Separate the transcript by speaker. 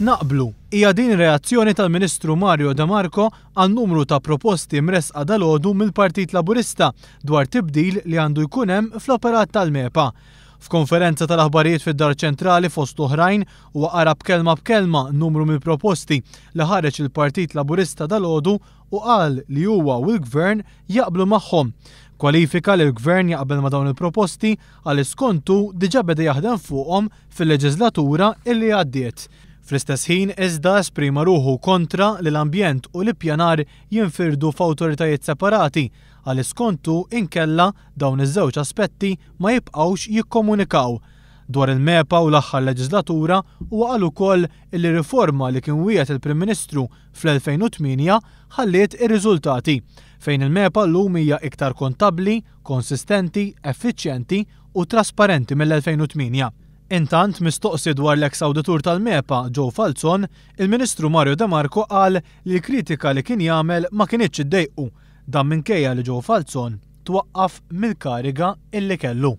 Speaker 1: Naqblu, hija din ir-reazzjoni tal-Ministru Mario De Marco għal numru ta' proposti mressqa dalgħodu mill-Partit Laburista dwar tibdil li għandu jkun hemm fl-operat tal-MEPA. F'konferenza tal-aħbarijiet fid-Dar Ċentrali fost oħrajn huwa qara b'kelma b'kelma numru mill-proposti li ħareġ il-Partit Laburista dalgħodu u qal li huwa u l-Gvern jaqblu magħhom. Kwalifika li l-Gvern jaqbel ma' dawn il-proposti għaliex skont hu diġà beda jaħdem fuqhom fil-leġiżlatura illi għaddiet. Fl-istess ħin iżda esprima ruħu kontra li l-ambjent u l-ippjanar jinfirdu f'awtoritajiet separati għaliex skont hu inkella dawn iż-żewġ aspetti ma jibqgħux jikkomunikaw. Dwar il-MEPA u l-aħħar leġiżlatura huwa qal ukoll illi riforma li kien wiegħed il-Prim Ministru fl-2008 ħalliet ir-riżultati, fejn il-MEPA llum hija iktar kontabbli, konsistenti, effiċjenti u trasparenti mill-2008. Intant, mistoqsi dwar l-eks awditur tal-MEPA, Joe Falzon, il-Ministru Mario De Marco qal li l-kritika li kien jagħmel ma kinitx iddejqu, dan minkejja li Joe Falzon twaqqaf mill-kariga illi kellu.